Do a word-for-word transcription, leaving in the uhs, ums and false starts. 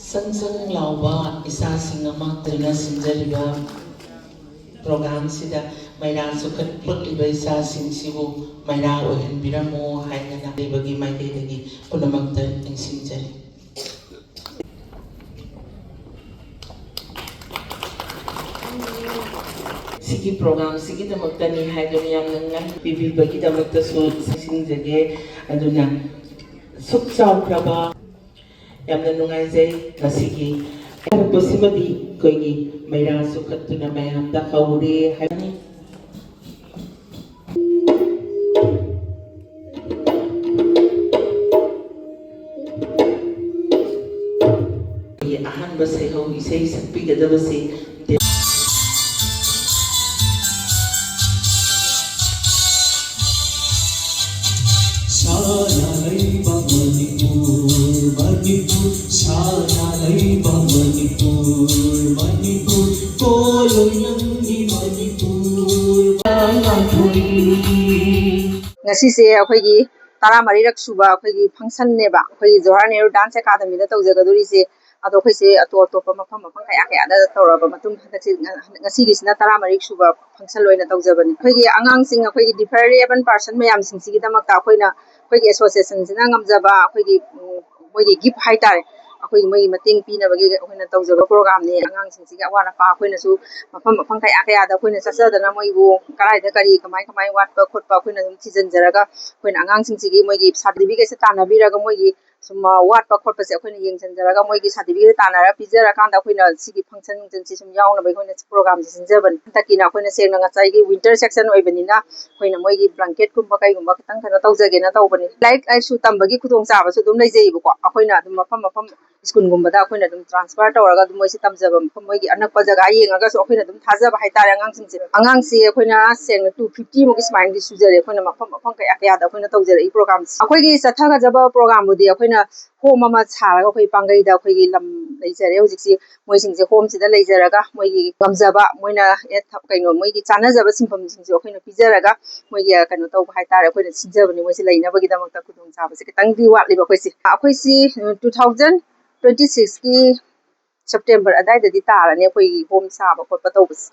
ꯆꯪ ꯆꯪ ꯂꯥꯎꯕ ꯏꯆꯥꯁꯤꯡ ꯑꯃ ꯇꯧꯅ ꯁꯤꯟꯖꯔꯤꯕ ꯄ꯭ꯔꯣꯒ꯭ꯔꯥꯝꯁꯤꯗ ꯃꯩꯔꯥ ꯆꯨꯈꯠꯄꯤꯔꯛꯂꯤꯕ ꯏꯆꯥꯁꯤꯡꯁꯤꯕꯨ ꯃꯩꯔꯥ ꯑꯣꯏꯍꯟꯕꯤꯔꯝꯃꯣ ꯍꯥꯏꯗꯅ ꯂꯩꯕꯒꯤ ꯃꯥꯏꯀꯩꯗꯒꯤ ꯄꯨꯝꯅꯃꯛꯇ ꯅꯤꯡꯁꯤꯡꯖꯔꯤ꯫ ꯁꯤꯒꯤ ꯄ꯭ꯔꯣꯒ꯭ꯔꯥꯝꯁꯤꯒꯤꯗꯃꯛꯇꯅꯤ ꯍꯥꯏꯗꯨꯅ ꯌꯥꯝꯅ ꯉꯥꯏ ꯄꯤꯕꯤꯕꯒꯤꯗꯃꯛꯇꯁꯨ ꯅꯤꯡꯁꯤꯡꯖꯒꯦ꯫ ꯑꯗꯨꯅ ꯁꯨꯛ ꯆꯥꯎꯈ꯭ꯔꯕ ꯌꯥꯝꯅ ꯅꯨꯡꯉꯥꯏꯖꯩ꯫ ꯉꯁꯤꯒꯤ ꯍꯥꯏꯔꯛꯄꯁꯤꯃꯗꯤ ꯑꯩꯈꯣꯏꯒꯤ ꯃꯩꯔꯥ ꯆꯨꯈꯠꯇꯨꯅ ꯃꯌꯥꯝꯗ ꯍꯧꯔꯦ ꯍꯥꯏꯕꯅꯤ꯫ ꯑꯩꯈꯣꯏꯒꯤ ꯑꯍꯥꯟꯕ ꯁꯩꯍꯧ ꯏꯁꯩ ꯁꯛꯄꯤꯒꯗꯕꯁꯤ ꯁꯥꯅ ꯂꯩꯕꯥꯛ ꯃꯅꯤꯄꯨꯔ, ꯃꯅꯤꯄꯨꯔ, ꯁꯥꯅ ꯂꯩꯕꯥꯛ ꯃꯅꯤꯄꯨꯔ, ꯃꯅꯤꯄꯨꯔ, ꯀꯣꯏꯂꯣꯏ ꯅꯪꯒꯤ ꯃꯅꯤꯄꯨꯔ, ꯉꯥꯟꯊꯣꯏ꯫ ꯉꯁꯤꯁꯦ ꯑꯩꯈꯣꯏꯒꯤ ꯇꯔꯥꯃꯔꯤꯔꯛ ꯁꯨꯕ ꯑꯩꯈꯣꯏꯒꯤ ꯐꯪꯁꯟꯅꯦꯕ, ꯑꯩꯈꯣꯏꯒꯤ ꯖꯋꯥꯍꯔ ꯅꯦꯍꯔꯨ ꯗꯥꯟꯁ ꯑꯦꯀꯥꯗꯃꯤꯗ ꯇꯧꯖꯒꯗꯣꯔꯤꯁꯦ꯫ ꯑꯗꯣ ꯑꯩꯈꯣꯏꯁꯦ ꯑꯇꯣꯞ ꯑꯇꯣꯞꯄ ꯃꯐꯝ ꯃꯐꯝ ꯀꯌꯥ ꯀꯌꯥꯗ ꯇꯧꯔꯕ ꯃꯇꯨꯡ ꯍꯟꯗꯛꯁꯤ, ꯉꯁꯤꯒꯤꯁꯤꯅ ꯇꯔꯥꯃꯔꯤ ꯁꯨꯕ ꯐꯪꯁꯟ ꯑꯣꯏꯅ ꯇꯧꯖꯕꯅꯤ꯫ ꯑꯩꯈꯣꯏꯒꯤ ꯑꯉꯥꯡꯁꯤꯡ, ꯑꯩꯈꯣꯏꯒꯤ ꯗꯤꯐꯦꯔꯦꯕꯜ ꯄꯥꯔꯁꯟ ꯃꯌꯥꯝꯁꯤꯡꯁꯤꯒꯤꯗꯃꯛꯇ ꯑꯩꯈꯣꯏꯅ, ꯑꯩꯈꯣꯏꯒꯤ ꯑꯦꯁꯣꯁꯤꯌꯦꯁꯟꯁꯤꯅ ꯉꯝꯖꯕ ꯑꯩꯈꯣꯏꯒꯤ, ꯎꯝ, ꯃꯣꯏꯒꯤ ꯒꯤꯐ ꯍꯥꯏꯇꯥꯔꯦ, ꯑꯩꯈꯣꯏꯒꯤ ꯃꯣꯏꯒꯤ ꯃꯇꯦꯡ ꯄꯤꯅꯕꯒꯤ ꯑꯩꯈꯣꯏꯅ ꯇꯧꯖꯕ ꯄ꯭ꯔꯣꯒ꯭ꯔꯥꯝꯅꯤ꯫ ꯑꯉꯥꯡꯁꯤꯡꯁꯤꯒꯤ ꯑꯋꯥꯠ ꯑꯄꯥ ꯑꯩꯈꯣꯏꯅꯁꯨ ꯃꯐꯝ ꯃꯐꯝ ꯀꯌꯥ ꯀꯌꯥꯗ ꯑꯩꯈꯣꯏꯅ ꯆꯠꯆꯗꯅ ꯃꯣꯏꯕꯨ ꯀꯗꯥꯏꯗ ꯀꯔꯤ ꯀꯃꯥꯏ ꯀꯃꯥꯏ ꯋꯥꯠꯄ ꯈꯣꯠꯄ ꯑꯩꯈꯣꯏꯅ ꯑꯗꯨꯝ ꯊꯤꯖꯤꯟꯖꯔꯒ ꯑꯩꯈꯣꯏꯅ ꯑꯉꯥꯡꯁꯤꯡꯁꯤꯒꯤ ꯃꯣꯏꯒꯤ ꯁꯥꯔꯇꯤꯐꯤꯀꯦꯠꯁꯦ ꯇꯥꯟꯅꯕꯤꯔꯒ ꯃꯣꯏꯒꯤ ꯁꯨꯝ, ꯑ, ꯋꯥꯠꯄ ꯈꯣꯠꯄꯁꯦ ꯑꯩꯈꯣꯏꯅ ꯌꯦꯡꯁꯤꯟꯖꯔꯒ ꯃꯣꯏꯒꯤ ꯁꯥꯔꯇꯤꯐꯤꯀꯦꯠ ꯇꯥꯟꯅꯔꯒ ꯄꯤꯖꯔꯀꯥꯟꯗ ꯑꯩꯈꯣꯏꯅ ꯁꯤꯒꯤ ꯐꯪꯁꯟ ꯅꯨꯡꯁꯟꯁꯤ ꯁꯨꯝ ꯌꯥꯎꯅꯕ ꯑꯩꯈꯣꯏꯅ ꯄ꯭ꯔꯣꯒ꯭ꯔꯥꯝꯁꯦ ꯁꯤꯟꯖꯕꯅꯤ꯫ ꯍꯟꯗꯛꯀꯤꯅ ꯑꯩꯈꯣꯏꯅ ꯁꯦꯡꯅ ꯉꯁꯥꯏꯒꯤ ꯋꯤꯟꯇꯔ ꯁꯦꯛꯁꯟ ꯑꯣꯏꯕꯅꯤꯅ ꯑꯩꯈꯣꯏꯅ ꯃꯣꯏꯒꯤ ꯕ꯭ꯂꯥꯡꯀꯦꯠꯀꯨꯝꯕ ꯀꯩꯒꯨꯝꯕ ꯈꯤꯇꯪ ꯀꯩꯅꯣ ꯇꯧꯖꯒꯦꯅ ꯇꯧꯕꯅꯤ꯫ ꯂꯥꯏꯔꯤꯛ ꯂꯥꯏꯁꯨ ꯇꯝꯕꯒꯤ ꯈꯨꯗꯣꯡꯆꯥꯕꯁꯨ ꯑꯗꯨꯝ ꯂꯩꯖꯩꯌꯦꯕꯀꯣ꯫ ꯑꯩꯈꯣꯏꯅ ꯑꯗꯨꯝ ꯃꯐꯝ ꯃꯐꯝ ꯁ꯭ꯀꯨꯜꯒꯨꯝꯕꯗ ꯑꯩꯈꯣꯏꯅ ꯑꯗꯨꯝ ꯇ꯭ꯔꯥꯟꯁꯐꯔ ꯇꯧꯔꯒ ꯑꯗꯨꯝ ꯃꯣꯏꯁꯦ ꯇꯝꯖꯕ ꯃꯐꯝ, ꯃꯣꯏꯒꯤ ꯑꯅꯛꯄ ꯖꯒꯥ ꯌꯦꯡꯉꯒꯁꯨ ꯑꯩꯈꯣꯏꯅ ꯑꯗꯨꯝ ꯊꯥꯖꯕ ꯍꯥꯏꯇꯥꯔꯦ ꯑꯉꯥꯡꯁꯤꯡꯁꯦ꯫ ꯑꯉꯥꯡꯁꯦ ꯑꯩꯈꯣꯏꯅ ꯁꯦꯡꯅ two fifty ꯃꯨꯛꯀꯤ ꯁꯨꯃꯥꯏꯅꯗꯤ ꯁꯨꯖꯔꯦ ꯑꯩꯈꯣꯏꯅ ꯃꯐꯝ ꯃꯐꯝ ꯀꯌꯥ ꯀꯌꯥꯗ ꯑꯩꯈꯣꯏꯅ ꯇꯧꯖꯔꯛꯏ ꯄ꯭ꯔꯣꯒ꯭ꯔꯥꯝꯁꯦ꯫ ꯑꯩꯈꯣꯏꯒꯤ ꯆꯠꯊꯒꯗꯕ ꯄ꯭ꯔꯣꯒ꯭ꯔꯥꯝꯕꯨꯗꯤ ꯑꯩꯈꯣꯏꯅ ꯍꯣꯝ ꯑꯃ ꯁꯥꯔꯒ ꯑꯩꯈꯣꯏ ꯄꯥꯡꯒꯩꯗ ꯑꯩꯈꯣꯏꯒꯤ ꯂꯝ ꯂꯩꯖꯔꯦ ꯍꯧꯖꯤꯛꯁꯤ꯫ ꯃꯣꯏꯁꯤꯡꯁꯦ ꯍꯣꯝꯁꯤꯗ ꯂꯩꯖꯔꯒ ꯃꯣꯏꯒꯤ ꯉꯝꯖꯕ, ꯃꯣꯏꯅ ꯑꯦ, ꯊ-, ꯀꯩꯅꯣ, ꯃꯣꯏꯒꯤ ꯆꯥꯟꯅꯖꯕ ꯁꯤꯟꯐꯝꯁꯤꯡꯁꯨ ꯑꯩꯈꯣꯏꯅ ꯄꯤꯖꯔꯒ ꯃꯣꯏꯒꯤ, ꯑ, ꯀꯩꯅꯣ ꯇꯧꯕ ꯍꯥꯏꯇꯥꯔꯦ, ꯑꯩꯈꯣꯏꯅ ꯁꯤꯟꯖꯕꯅꯤ ꯃꯣꯏꯁꯦ ꯂꯩꯅꯕꯒꯤꯗꯃꯛꯇ ꯈꯨꯗꯣꯡꯆꯥꯕꯁꯦ ꯈꯤꯇꯪꯗꯤ ꯋꯥꯠꯂꯤꯕ ꯑꯩꯈꯣꯏꯁꯦ꯫ ꯑꯩꯈꯣꯏꯁꯤ, ꯎꯝ, two thousand ꯇ꯭ꯋꯦꯟꯇꯤ ꯁꯤꯛꯁꯀꯤ ꯁꯦꯞꯇꯦꯝꯕꯔ ꯑꯗꯥꯏꯗꯗꯤ ꯇꯥꯔꯅꯤ ꯑꯩꯈꯣꯏꯒꯤ ꯍꯣꯝ ꯁꯥꯕ ꯈꯣꯠꯄ ꯇꯧꯕꯁꯦ꯫